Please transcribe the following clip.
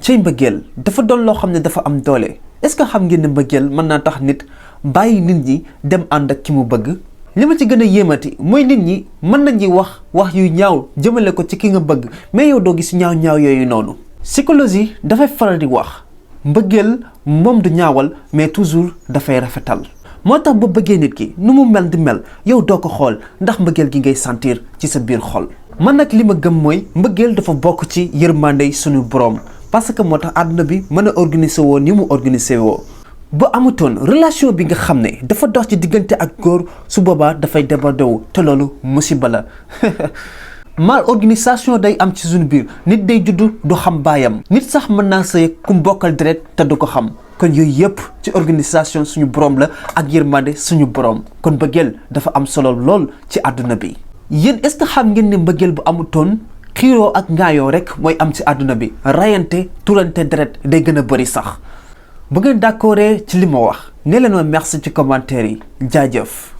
cey mbëggeel dafa doon loo xam ne dafa am doole est-ce que xam ngeen ne mbëggeel mën naa tax nit bàyyi nit ñi dem ànd ak ki mu bëgg. li ma ci gën a yéemati mooy nit ñi mën nañu wax yu ñaaw jëmale ko ci ki nga bëgg mais yow doo gis ñaaw yooyu noonu. psychologie dafay faral di wax mbëggeel moom du ñaawal mais toujours dafay rafetal moo tax ba bëggee nit ki nu mu mel di mel yow doo ko xool ndax mbëggeel gi ngay sentir ci sa biir xol. man nag li ma gëm mooy mbëggeel dafa bokk ci yërmande suñu borom parce que moo tax àdduna bi mën a organiser woo ni mu organiser woo. bu amutoon relation bi nga xam ne dafa dox ci diggante ak góor su boobaa dafay débordé wu te loolu musiba la mal organisation day am ci suñu biir nit day juddu du xam baayam nit sax mën naa sëy ku bokkal deret te du ko xam kon yooyu yëpp ci organisation suñu borom la ak yërmande suñu borom kon mbëggeel dafa am solo lool ci àdduna bi. yéen est-ce que xam ngeen ne mbëggeel bu amutoon xiiroo ak ngaayoo rek mooy am ci àdduna bi rayante turante deret day gën a bëri sax. bu ngeen d'accordee ci li ma wax ne leen ma merci ci commentaire yi jaajëf.